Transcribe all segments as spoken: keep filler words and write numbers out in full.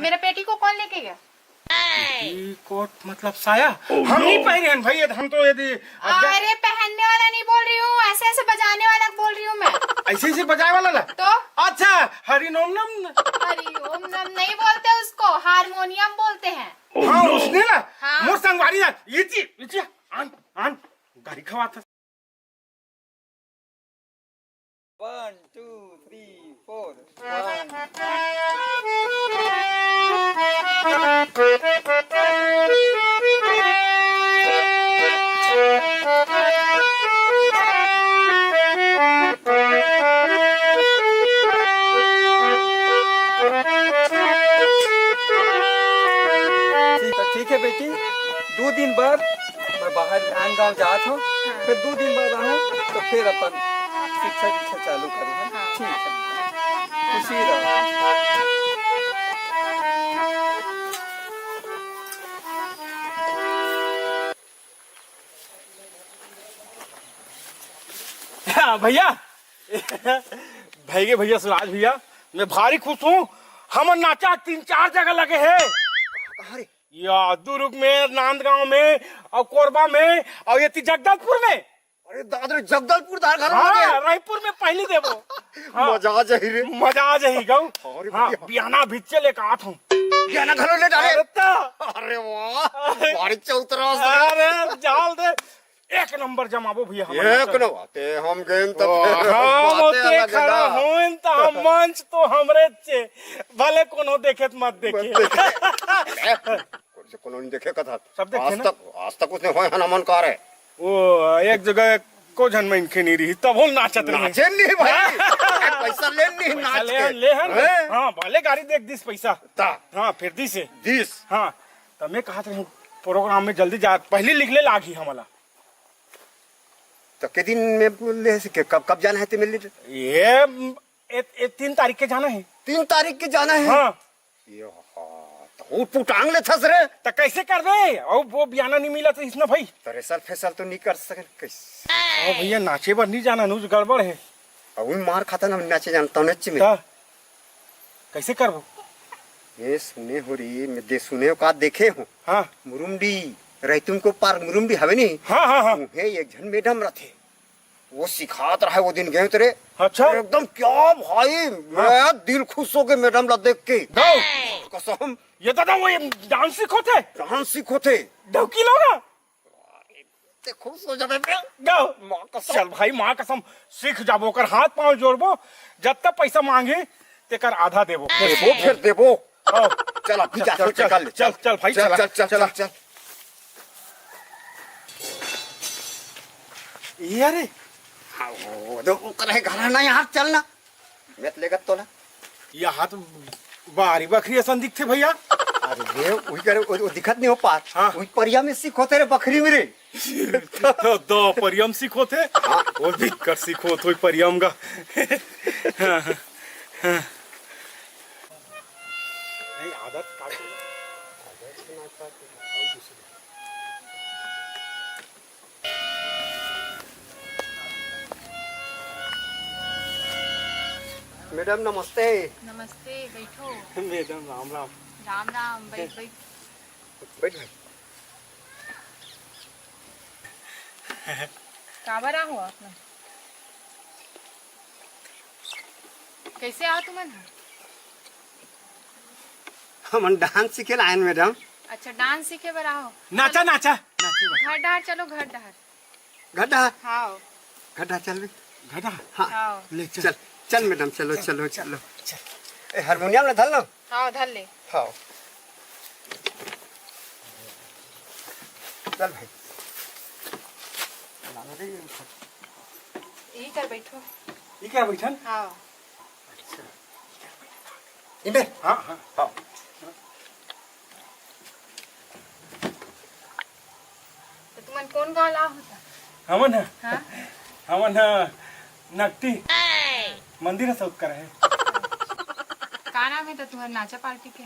मेरा पेटी को कौन लेके गया? पेटीकोट मतलब साया? हम नहीं पहने हैं भाई, ये हम तो यदि अगर अरे, पहनने वाला नहीं बोल रही हूँ, ऐसे ऐसे बजाने वाला बोल रही हूँ मैं। ऐसे ऐसे बजाए वाला ना? तो? अच्छा, हरि ओम नम। हरि ओम नम नहीं बोलते उसको, हारमोनियम बोलते हैं। हाँ, उसने ना, हाँ। मोर संगवारी ना, ये चीज, ये चीज, आन, आन, गारी खवा था। One, two, three, four. One. ठीक, ठीक है बेटी, दू दिन बाद मैं बाहर आन गाँव जात हूँ, हाँ। फिर दू दिन बाद आऊँ तो फिर अपन शिक्षा दीक्षा चालू करूँ, हाँ? हाँ। ठीक है, खुशी रहो। हाँ, भैया। भैया, भैया सुराज भैया, मैं भारी खुश हूँ। हमर नाचा तीन चार जगह लगे है। कहाँ रे? या दुर्ग में, नांदगांव में, और कोरबा में, और ये ती जगदलपुर में। अरे दादा रे, जगदलपुर दार घर में हाँ, लगे। रायपुर में पहली देबो। हाँ। मजा आ जाही रे। मजा आ जाही गऊ। अरे हाँ, भैया। बियाना भिच्चे लेके आत हूँ। बियाना घलो ले डाले। अरे त। अरे वाह, अरे। भारी चौतरा से। अरे जाल दे। एक नंबर जमाबो भैया, हमर एक नाचा। नंबर। ते हम गएन त ओ, फिर हाँ, बाते वो ते अलग है खड़ा ना। होइन त हम मंच तो हमरे चे, भले कोनो देखे त मत देखे। मत देखे। ए, कोनो से कोनो नहीं देखे कथा। सब देखे आज ना। तक, आज तक उसने होय हन हमन का रे। ओ, एक जगह को झन मनखे नहीं रही, तब हम नाचत रहे। नाचे नहीं भाई। पैसा ले नहीं पैसा नाच ले के। हन, ले हन। हैं? हाँ, भले गाड़ी देख दिस पैसा। ता। हाँ, फिर दिस है। दिस। हाँ, त मैं कहत रहे हूँ, प्रोग्राम में जल्दी जा, पहले लिख ले लागी हमला। तो के दिन में ले सके, कब, कब जाना है ते मिले? ये, ए, ए, तीन तारीख के जाना है। तीन तारीख के जाना है? हाँ। ये हाँ, तो उठ पुटांग ले थस रे। तो कैसे कर दे? और वो बियाना नहीं मिला तो इसने भाई। तो रेसल फेसल तो नहीं कर सके कैसे? ओ भैया, नाचे बर नहीं जाना, नुज गड़बड़ है। अब मार खाता ना नाचे जानता हूँ नच्ची में। तो कैसे करबो? ये सुने हो रे, मैं दे सुने हो का देखे हो? हाँ। मुरुमडी, रैतुम को पार्क मुरुमडी हवे नी? हाँ, हाँ, हाँ। उहे एक झन मैडम रथे। वो सिखात रहे, वो दिन गए तेरे। अच्छा। एकदम क्या भाई, हाँ। मैं दिल खुश हो गए मैडम ला देख के। गाओ। कसम। ये दादा वो ये डांस सिखोथे? डांस सिखोथे। डौकी लोग? ते खुश हो जाबे बे। गाओ। माँ कसम। चल भाई, माँ कसम, सीख जाबो, ओकर हाथ पाँव जोड़बो, जत्ता पैसा मांगे, तेकर आधा देबो। देबो, फिर देबो। आओ। चल, अभी चल, जा, चल, चल, चल, चल, चल, चल भाई, चल, चला, चल, चल, चला। चल, चल। ये रे। हाँ, वो, वो, ओकर है घर ना यार, चल ना। मैं तो लेगत तोला। ये हाथ बारी बखरी असन दिखथे भैया। अरे ये उही करे, वो, वो दिखत नहीं हो पार। हाँ। उही परिया में सिख होथे रे बखरी में रे। तो दो परियम सिख होथे। हाँ। वो भी कर सिख होथे परियम का। हाँ, हाँ, हाँ। नहीं, आदत काट। मैडम नमस्ते। नमस्ते, बैठो। मैडम राम राम। राम राम, बैठ, बैठ। बैठ भाई। काबर आहो आप मन? कैसे आहो तुमन? हमन डांस सीखे ला आयन मैडम। अच्छा, डांस सीखे बर आहो। नाचा, चलो। नाचा, नाचे बर। घर डहर चलो, घर डहर। घर डहर? हाँ। घर डहर चल बे। घर डहर? हाँ। हाँ। ले चल। चल, चल मैडम, चलो, चल, चलो, चल, चलो। चल। ए, हारमोनियम ला धर लो। हाँ, धर ले। हाँ। चल भाई। यही कर बैठो। ये क्या बैठन? हाँ। अच्छा। इबे? हाँ, हाँ। हाँ। तो तुमन कौन गाँव ला होता? हमन ह? हाँ? हमन ह नकटी मंदिर ह सौत कर है। का नाम है तो तुम्हारे नाचा पार्टी के?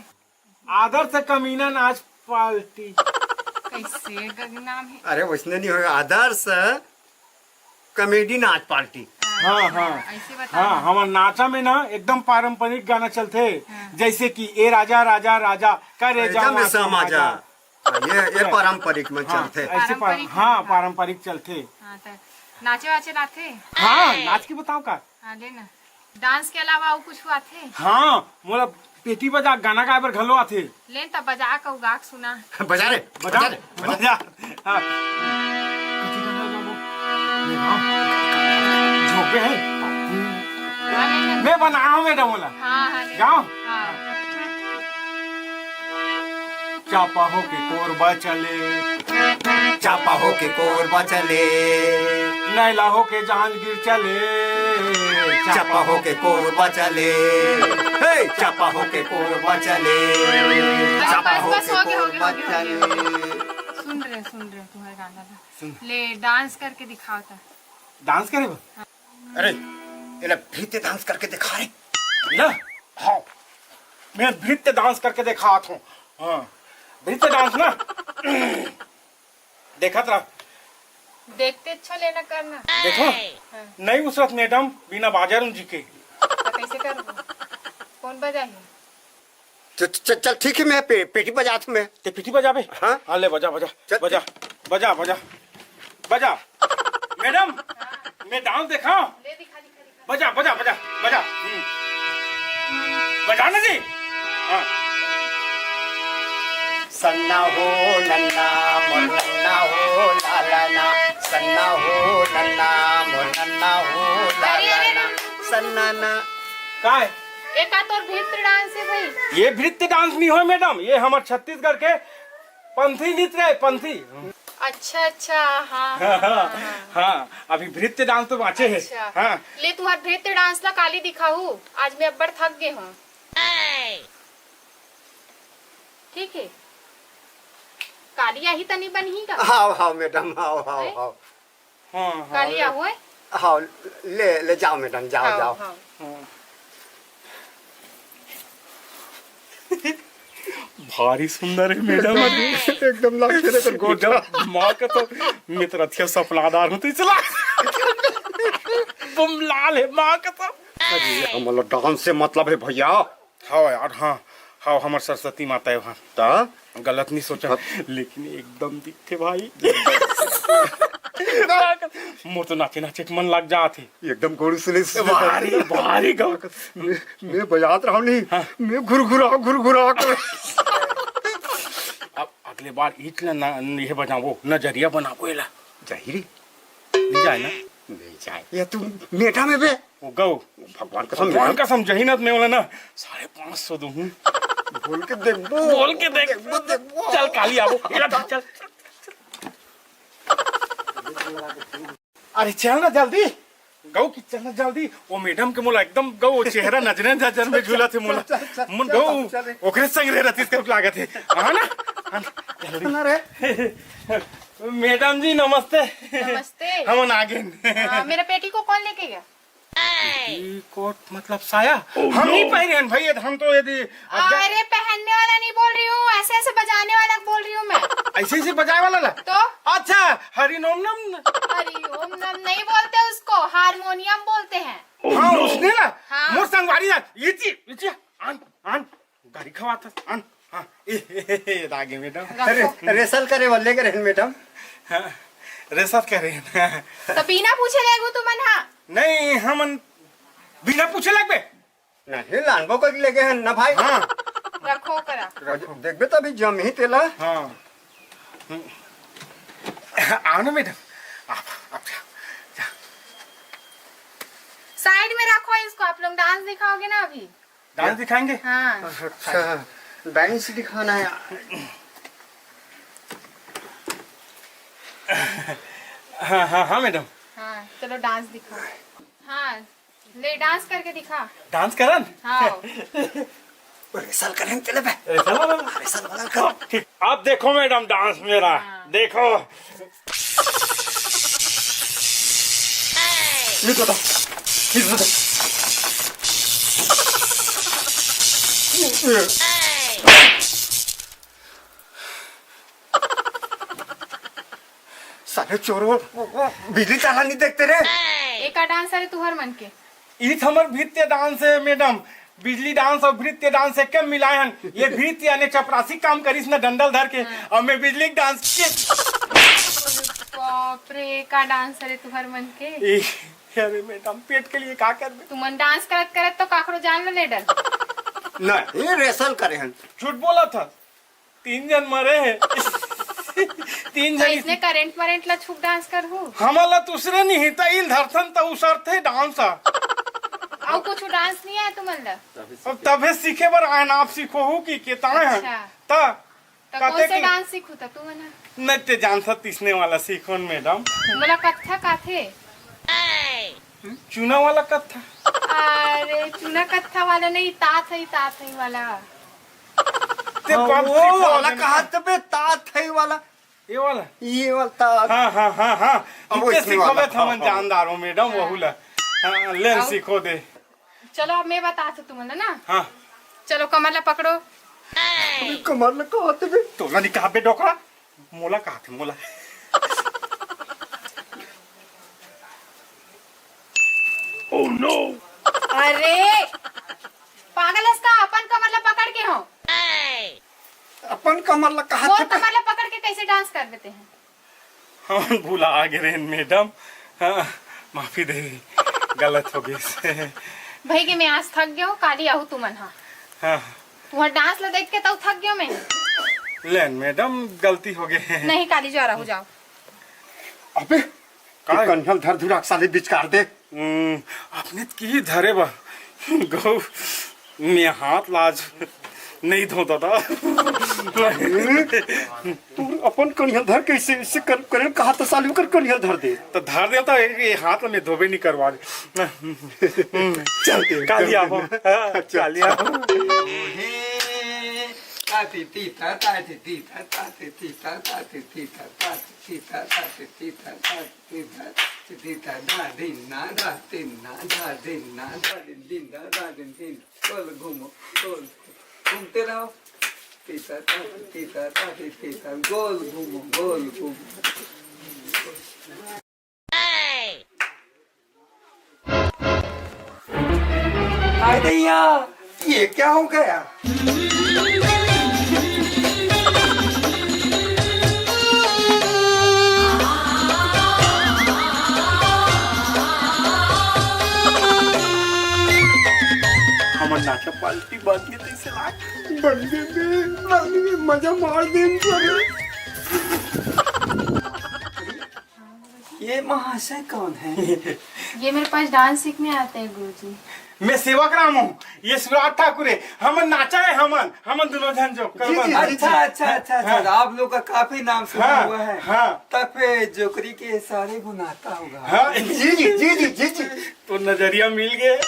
आदर्श कमीना नाच पार्टी। कैसे ग-, नाम है? अरे वैसने नहीं होगा, आदर्श कॉमेडी नाच पार्टी। हाँ, हाँ, हाँ। ऐसे बता हाँ, दो। हमर नाचा में ना एकदम पारंपरिक गाना चलथे, हाँ। जैसे कि ए राजा, राजा, राजा, करे करेजा में जावा समा जा। समाजा। हाँ, ये, ये हाँ। पारंपरिक में हाँ, चलथे। ऐसे पार-, पारंपरिक हाँ, में। पारंपरिक चलथे। हाँ, त नाचे वाचे आथे? हाँ, नाच के बताओ का? हाँ, ले ना। डांस के अलावा अउ कुछ आथे? हाँ, मोला पेटी बजा गाना गाए बर घलो आथे। ले न त बजा के अउ गा के सुना। बजा रे, बजा, बजा रे, बजा। बजा। हाँ। कथी गाना गाबो? ले गाओ। झोंके है। हाँ, ले, ले। मैं बनाओ मैडम बोला। हाँ, हाँ, ले। गाओ। हाँ। चापा होके कोरबा चले, चापा होके कोरबा चले, नैला होके जांजगीर चले, चापा होके कोरबा चले, हे, चापा होके कोरबा चले, बस, चापा बस, बस, होके हो गया, हो गया, कोरबा हो गया, हो गया। चले। सुन रहे, सुन रहे तुम्हारे गाना था। सुन। ले, डांस करके दिखाओ तो। डांस करे बा? हाँ। अरे, एला भृत्य डांस करके दिखा रे। ना? हाँ। मैं भृत्य डांस करके दिखात हूँ। हाँ। भृत्य डांस ना। देखत रह। देखते अच्छा लेना करना। देखो। हाँ। नहीं उसरत मैडम, बिना बाजा रुन जी के। तो कैसे करबो? कौन बजाही? च-, च-, चल, ठीक है, मैं पे-, पेटी बजात हूँ मैं। ते पेटी बजाबे? हाँ। हाँ, ले बजा, बजा, चल। बजा, बजा, बजा, बजा। मैडम, मैं डांस देखा। ले दिखा, दिखा, दिखा। बजा, बजा, बजा, बजा। हम्म। बजा ना जी। हाँ। सन्ना हो नन्ना, मोर नन्ना हो लालना, सन्ना हो नन्ना, मोर नन्ना हो अरे, अरे, लालना, अरे। सन्ना ना। का है? एका तोर भृत्य डांस है भाई। ये भृत्य डांस नहीं हो मैडम, ये हमर छत्तीसगढ़ के पंथी नृत्य है, पंथी। अच्छा, अच्छा, हाँ, हाँ, हाँ, हाँ। हाँ, अभी भृत्य डांस तो बाँचे है। अच्छा। हाँ। ले, तुम्हार भृत्य डांस ला काली दिखाहू, आज मैं अब्बड़ थक गे हूँ। ठीक है, काली आही तनी बनही का? हाव, हाव, मैडम, हाव, हाव, हैं? हाव। हाँ, हाँ, काली ले। आहो, हैं? हाव, ले, ले जाओ, मैडम, जाओ, हाव, जाओ। हाव। हाँ। भारी सुंदर है मैडम। एकदम लाग के रे, गोटा। एकदम माँ का तो मित्र अच्छा सपनादार होते चला। बम लाल है माँ का तो। अरे, हमला डांस से मतलब है भैया। हाँ यार, हाँ, हाँ, हमर सरस्वती माता है वहाँ। ता? गलत नहीं सोचा, हाँ। लेकिन एकदम दिखते भाई। मोर तो नाचे नाचे के मन लग जात है। एकदम गोड़ से ले भारी, भारी गम। मैं, मैं बजात रहा नहीं, हाँ। मैं घुरघुरा, घुरघुरा कर। अब अगले बार ईट ला ना, ये बजाबो, नजरिया बनाबो एला। जाहिरी? नहीं जाए ना? नहीं जाए। या तू मेटा में बे। वो गौ। भगवान कसम भगवान दे। कसम, जही ना मैं बोला ना, साढ़े पाँच सौ दूँ। बोल के देखबो। बोल के देख। देखबो, देखबो। चल, काली आबो। चल, चल, चल। अरे, चल ना जल्दी। गौ की चल ना जल्दी। वो मैडम के मोला एकदम गौ, वो चेहरा नजरे नजर में झूला थे मोला। चल, चल, चल, मन चल, गौ, चल, चल। ओकरे संग रहे रहती, इसका लागत है। हाँ ना? हाँ, जल्दी। ना रे। मैडम जी, नमस्ते। नमस्ते। हमन आ गेन। हाँ, मेरा पेटी को कौन लेके गया? पेटीकोट मतलब साया? हम नहीं पहने हैं भाई, ये हम तो यदि अगर अरे, पहनने वाला नहीं बोल रही हूँ, ऐसे ऐसे बजाने वाला बोल रही हूँ मैं। ऐसे ऐसे बजाए वाला ला? तो? अच्छा, हरि ओम नम। हरि ओम नम नहीं बोलते उसको, हारमोनियम बोलते हैं। हाँ, उसने ना, हाँ। मोर संगवारी ना, ये चीज, ये चीज, आन, आन। गारी खवात हस, आन। हाँ, ए, ए, ए, ए, आगे मैडम। रखो। अरे, रेसल करे वाले करे हैं मैडम। हाँ, रेसल करे हैं। तो बिना पूछे लेगो तुमन, हाँ? नहीं, हमन बिना पूछे लगबे। नहीं, लानबो कर लेगे हैं ना भाई। हाँ। रखो करा। रखो। देखबे तभी जम ही तेला। हाँ। हम्म। आओ ना मैडम, आप, आप जाओ, जाओ। साइड में रखो इसको, आप लोग डांस दिखाओगे ना अभी। डांस दिखाएंगे? हाँ। अच्छा, डांस दिखाना है। हाँ, हाँ, हाँ, मैडम। हाँ, चलो डांस दिखाओ। हाँ, ले डांस करके दिखा। डांस करन? हाँ। रिहर्सल करें तेले बे। रिहर्सल वाला? रिहर्सल वाला कर। ठीक। अब देखो मैडम डांस मेरा। हाँ। देखो। ये तो था। ये तो था। साले चोर, वो, वो, वो बिजली ताला नहीं देखते रे। एका डांस हरे तुहर मन के? ई त हमर भृत्य डांस हे मैडम। बिजली डांस अउ भृत्य डांस एके मिलाए हन। ये भृत्य याने चपरासी काम करिस न डंडल धर के, हाँ। अउ मैं बिजली डांस के। बाप रे, का डांस हरे तुहर मन के? ए, अरे मैडम, पेट के लिए का करबे? तुमन डांस करत करत तो काकरो जान ल ले डर। नहीं, रेसल करे हन। झूठ बोलत हस। तीन झन मरे हे। तीन तो झन इसने करंट मरेंट ला छुप डांस करहू? हमन ला दूसरे नहीं त इल धरथन त उसरथे डांस ह। अउ कुछ डांस नहीं आय तुमन ला? अब तभे सीखे बर आए ना, आप सीखोहू कि के ताए ह। अच्छा। त तो कते कौन से की डांस सीखू त तुमन? नहीं ते जानथस तिसने वाला सीखोन मैडम। मोला कत्था काथे। चूना वाला कत्था। अरे, चूना कत्था वाला नहीं, तात है, तात है वाला। ते हाँ, बाप वो सीखो वाला दे कहा ना। तबे तात है वाला। ये वाला? ये वाला तात। हाँ, हाँ, हाँ, हाँ। अब इनके वैसे सीखोगे वाला। त हमन हाँ, हाँ। जानदार हो मैडम, हाँ। वहू ला। हाँ, ले न आओ। सीखो दे। चलो, अब मैं बताथों तुमन ला ना। हाँ। चलो, कमर ला पकड़ो। अबे कमर ला कहा तबे? तोला नहीं कहा बे डोकरा। मोला कहा थे, मोला। Oh no! अरे, पागल हस का? अपन कमर ला पकड़ के हो। अपन कमर ला कहा मोर थे? कमर ला पकड़ के कैसे डांस कर देते हैं? हम भुला गे रहेन मैडम। हाँ, माफी दे, गलत हो गइस। भाई कि मैं आज थक गयो, काली आहू तुमन हा। हाँ। तुहर डांस ला देख के तो थक गयो मैं। लेन मैडम, गलती हो गई। नहीं, काली जा रहू, जाओ। अबे, का? कनिहा ल धर धुरा के साले बिचकार दे। हम्म, अपने त की धरे बा। गौ, मैं हाथ लाज नहीं धो दादा। तू अपन कनिहा धर के इसे, इसे कर, करे कहा तो साले कर कनिहा धर दे। तो धर दे तो ये हाथ में धोबे नहीं करवा दे। चल, काली चल। आबो। हाँ, चल। काली आबो। हे, ताती तीता, ताती तीता, ताती तीता, ताती तीता, ताती तीता, ताती तीता, ताती तीता, तीता, दा, दिन, ना, दा, दिन, ना, दा, दिन, ना, दा, दिन, दिन, दा, दा, दिन, दिन। गोल घूमो, गोल घूमो। घूमते रहो। तीता, ताती, तीता, ताती, तीता। गोल घूमो, गोल घूमो। हाय दैया, ये क्या हो गया? हमर नाचा पार्टी बन गे तइसे लाग। बन गे बे, बन गे, मजा मार देन सारे। ये महाशय कौन है? ये मेरे पास डांस सीखने आते हैं गुरुजी। मैं सेवक राम हूँ, ये सुराट ठाकुर है। हमन नाचा है, हमन, हमन दोनों झन जो जी, करबन। जी, जी, अच्छा, जी। अच्छा, अच्छा, अच्छा, हाँ। आप लोग का काफी नाम सुना हाँ, हुआ है। हाँ। तब फिर जोकरी के सारे गुनाता होगा। हाँ, जी, जी, जी, जी, जी, जी। तो नजरिया मिल गए।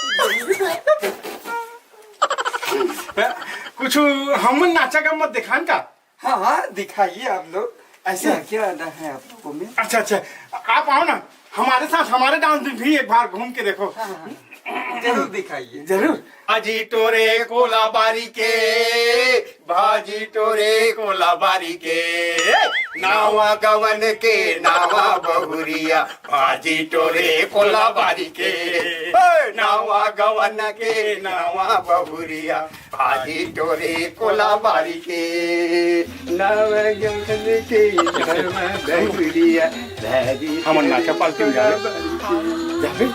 कुछ हमन नाचा का मत दिखान का? हाँ, हाँ, दिखाइए आप लोग। ऐसे? क्या, क्या अदा है आप लोगों में? अच्छा, अच्छा, आप आओ ना हमारे साथ, हमारे डांस में भी एक बार घूम के देखो। हाँ, हाँ, हाँ। जरूर दिखाइए। जरूर। भाजी टोरे कोला बारी के, भाजी टोरे कोला बारी के, नावा गवन के नावा बहुरिया, भाजी टोरे कोला बारी के, ए, नावा गवन के नावा बहुरिया, भाजी टोरे कोला बारी के, नावा गवन के नावा बहुरिया, भाजी हमन नाचा पालती में जावे। जावे? जावे?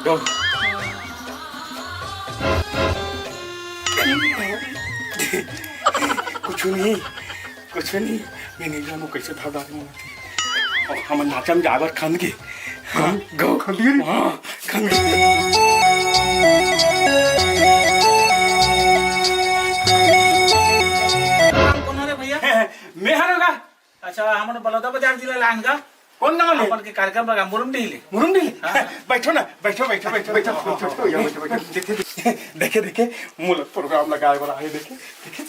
Go। कुछ नहीं, कुछ नहीं। मैं नहीं जानूं कैसे धर डाले मोला। अब हमन नाचा में जाए बर खंद के। हाँ, गो। खंद के? हाँ, खंद के। नाम कौन हरे भैया? मैं हरे गा। अच्छा, हमन बलौदा बाजार जिला लांगा। कौन गाँव ले? अपन के कार्यक्रम लगा, मुरुम डीह ले। मुरुम डीह ले? हाँ। बैठो ना, बैठो, बैठो, बैठो, बैठो, बैठो, बैठो, बैठो, बैठो। देखे, देखे, देखे, देखे, मोला प्रोग्राम लगाए बर आए, देखे, देखे।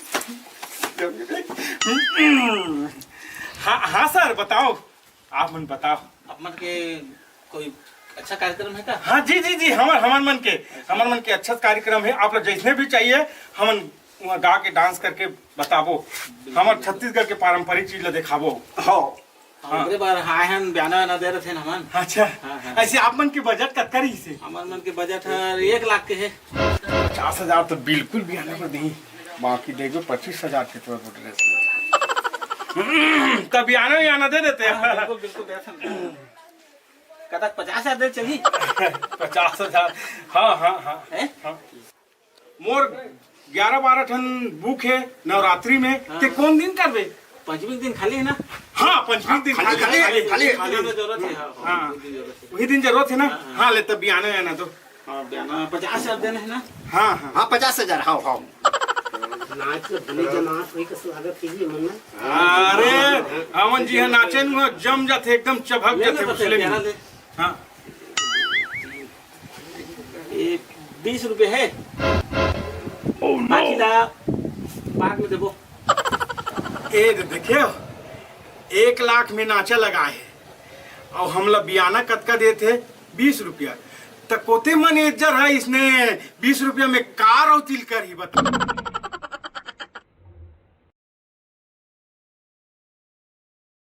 हाँ, हाँ सर, बताओ, आप मन बताओ। आप मन के कोई अच्छा कार्यक्रम है का? हाँ, जी, जी, जी, हमर, हमर मन के, हमर मन के अच्छा कार्यक्रम है। आप लोग जैसने भी चाहिए, हमन वहाँ गा के डांस करके बताबो, हमर छत्तीसगढ़ के पारंपरिक चीज ला दिखाबो। हाँ। हाँ। ओकरे बर आए हन, बियाना वाना दे रथे हमन। अच्छा। हाँ, हाँ। ऐसे आप मन के बजट कतका रहिस हे? हमर मन के बजट हर एक लाख के हे। पचास हजार तो बिल्कुल बियाना बर नहीं, बाकी देखो पच्चीस हजार के तोर ड्रेस। तब बियाना बियाना दे देते हैं। हाँ, बिल्कुल, बिल्कुल दे देते हैं। कतक पचास हजार दे चलही? पचास हजार। हाँ, हाँ, हाँ। हैं? हाँ। मोर ग्यारह बारह ठन बुक हे नवरात्रि में। हाँ। ते कोन दिन करबे? पंचमी के दिन खाली हे ना? हाँ, पंचमी के दिन खाली, खाली, खाली, खाली, खाली। खाली। जरूरत हे, हाँ, हाँ, हाँ। उही दिन जरूरत हे। उही दिन जरूरत हे ना? हाँ, हाँ। हाँ, ले तब बियाना हे ना तो। हाँ, बियाना पचास हजार देना हे ना? हाँ, हाँ। हाँ, पचास हजार, हाँ, हाँ। नाच के भले जमात होई के स्वागत कीजिए मन में। अरे, हमन जी ह नाचे नु ह जम जाथे, एकदम चभक ले ना जाथे, तो उछले ले नु। ना ले। हाँ। ये बीस रुपये हे। Oh no! बाकी ला बाद में देबो। ए दे, देखियो, एक लाख में नाचा लगाए हे, अउ हमला बियाना कतका देत हे? बीस रुपया। त कोते मैनेजर हे, इसने बीस रुपया में कार अउ तिल करही, बता।